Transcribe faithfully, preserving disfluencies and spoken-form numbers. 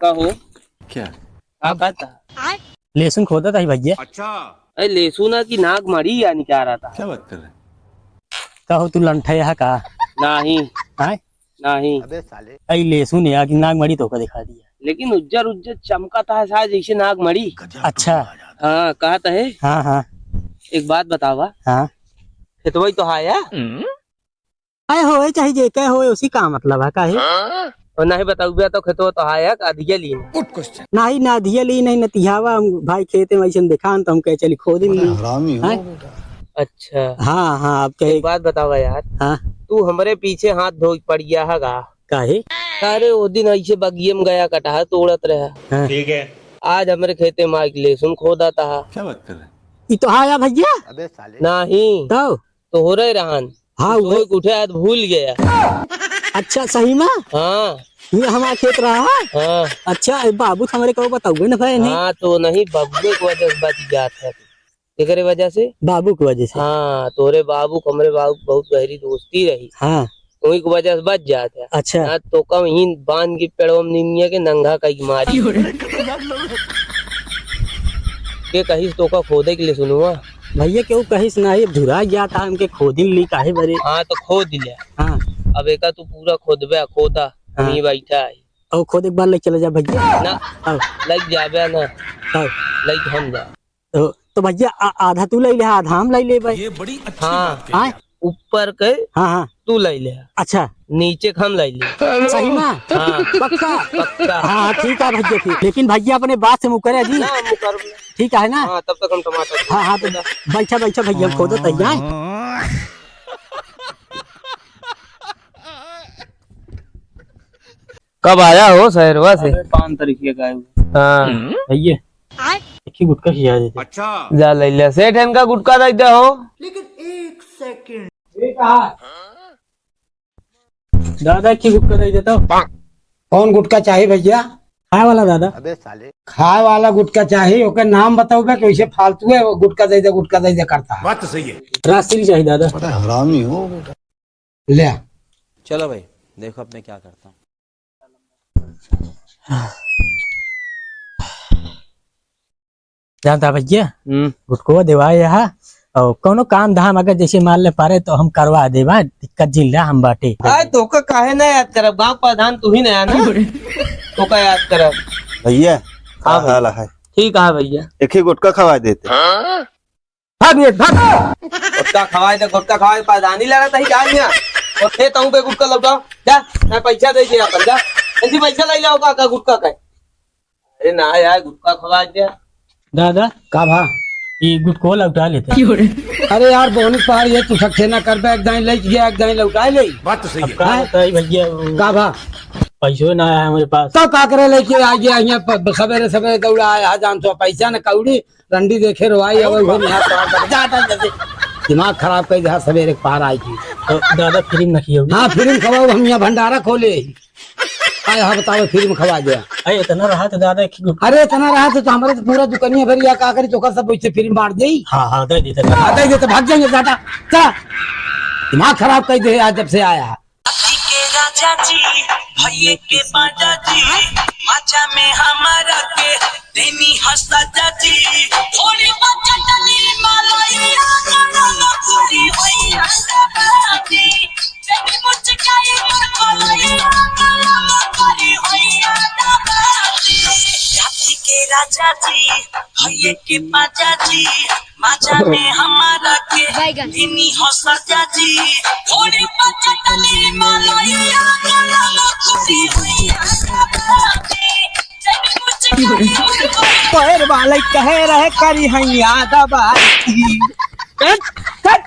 का हो? क्या? का कहता? लहसुन खोदत ही भैया। अच्छा। अरे लहसुन की नाक मड़ी या निकाल रहा था। क्या बात कर रहे हैं? का हो तू लंठा यहाँ का? नहीं। आय? नहीं। अबे साले। अरे लहसुन या कि नाक मड़ी तोका दिखा दिया। लेकिन उज्जर उज्जर चमका था शायद जैसे नाक मड़ी। अच्छा। हाँ, कहत है। हाँ, हाँ। एक बात बतावा। हाँ। खेतवई तो हाया? आए होए चाहे जे कहे होए, उसी का मतलब है, काहे? और नहीं बताऊबे तो खेतवा तो हाया, का अधिया ली ना? नहीं, ना अधिया ली, नहीं नतिहावा, हम भाई खेते में ऐसे देखान तो हम कहे चली खोद ही ली। हरामी हो हैं? बेटा। अच्छा। हाँ, हाँ, आप कहे एक बात बतावा यार। हाँ। तू हमरे पीछे हाथ धो पड़ गया है गा। काहे? अरे, वो दिन ऐसे बगिये में गया, कटहर तोड़त रहा। हाँ। ठीक है। आज हमरे खेते में आके लहसुन खोदत हा। क्या बात कर रहे हैं? ई तो हाया भैया। अबे साले। नहीं। तो? तोहरे रहन। हाँ, तू वो सोए के उठे आज भूल गया। अच्छा, सही में? हाँ। ये हमारा खेत रहा? हाँ। अच्छा, ए बाबू तो हमरे को बताउए ना भाई, नहीं? हाँ, तो नहीं, बाबू की वजह से बच जात है। केकरे वजह से? बाबू की वजह से। हाँ, तोरे बाबू को, हमरे बाबू की बहुत गहरी दोस्ती रही। हाँ। वही की वजह से बच जात है। अच्छा। ना तो कम ही बांध के पेड़वा में निमिया के नंगा कई मारी। के कहिस तोका खोदे के लिए सुनुआ? भैया केहू कहिस नाही, अब धुरा गया था हमके खोदिन ली काहे बरे। हाँ, तो खोद लिया। हाँ। अब एका तू पूरा खोदबे, खोदा, हाँ। वहीं बैठा है। और खोदे के बाद ले चला जा भैया। ना, हाँ। लग जाबे ना। हाँ। लग हम जा। तो, तो भैया, आ-, आधा तू लइ ले, आधा हम लइ लेबे। ये बड़ी अच्छी हाँ। बात कही आय? आप। ऊपर के हाँ, हाँ। तू लइ ले। अच्छा। नीचे के हम लइ ले। सही में? हाँ। पक्का? पक्का। हाँ, ठीक है भैया, ठीक। लेकिन भैया अपने बात से मुकरे जी। ना, मुकर। ठीक है ना? हाँ, तब तक हम टमाटर हाँ, हाँ, तो बैठा, बैठा भैया, हम खोदत ही, आय? कब आया हो शहरवा से? अरे, पाँच तारीख के आए हुए। हाँ। भैया, एक ही गुटखा खिया देते। अच्छा। जा ले ले। सेठ, इनका गुटखा दे दे हो। लेकिन एक सेकंड। दादा, एक ही गुटखा दे देता हो। कौन गुटखा चाही भैया? खाए वाला दादा। अबे साले। खाए वाला गुटखा चाही, ओकर नाम बताओ बे, कैसे फालतू है, वो गुटखा दे दे, गुटखा दे दे करता है। बात तो सही है। राजश्री चाही दादा। बड़ा हरामी हो बेटा। ले आ। चलो भाई, देखो अब मैं क्या करता हूँ। जानता भैया, हम्म। गुटखो देवाए यहाँ, और कौनो काम धाम अगर जैसे मान ले पारे तो हम करवा देबा, दिक्कत जिन ला हम बाटे। आय, तोका काहे ना याद करब? गांव प्रधान तू ही नया ना, तोका याद करब। भैया, का हाँ भाई। हाल है? ठीक है भैया। एक ही गुटखा खवा देते। भाग, भाग। गुटखा खवाए दे, गुटखा खवाए, प्रधानी लड़त ही, जा यहाँ। और थे तहूँ पे गुटखा लौटाओ। जा, मैं पैसा दे दे अपन, जा। जल्दी पैसा ले लाओ, का, का गुटखा का है? अरे ना यार, गुटखा खवाए दे। दादा। का भा? ये गुटखा लौटा लेते। अरे यार, बोहनी पहाड़ ये तू सखे ना करबे, एक दाई लेके गया, एक दाई लौटाए ले। बात तो सही अब है। का हाँ? बताई भैया, वो का भा? पैसो ना आया हमारे पास। तो का करे लेके आ गया यहाँ प-, सवेरे सवेरे दौड़ा आया, जान तो पैसा न कौड़ी, रंडी देखे रोवाई, अब वो यहाँ तो जा, जा, जा, जा। दिमाग खराब कर दिया, सवेरे के पहाड़ आई थी। तो दादा फ्री में रखिए। हाँ, फ्री में खवाओ, हम यहाँ भंडारा खोले। आय, हाँ, बताओ, फ्री में खवा दिया। अरे, इतना रहा तो दादा, एक ही गुट- अरे, इतना रहा तो, तो हमारे तो पूरा दुकानिया भर या का करी, तो का सब वैसे फ्री में बांट देई। हाँ, हाँ, दे देते। हाँ, दे देते, भाग जाएंगे, जा, जा। दिमाग खराब कर दे आज जब से आया। के राजा जी, भैये के बाजा जी, मजा में हमारा के देनी ह सजा जी। थोड़ी बचटनी मलैया, गरम पूरी होइया सबाजी। बेबी मुचकाई मोर मलैया, गरम पूरी होइया सबाजी। राती के राजा जी, भैये के बाजा जी, मजा में हमारा के बैगन। दिनी हो सजा जी, थोड़ी बचटनी मलैया, गरम पूरी होइया सबाजी। जब कुछ पैर वाले कहे रहे करी हैया दबाई। कट, कट।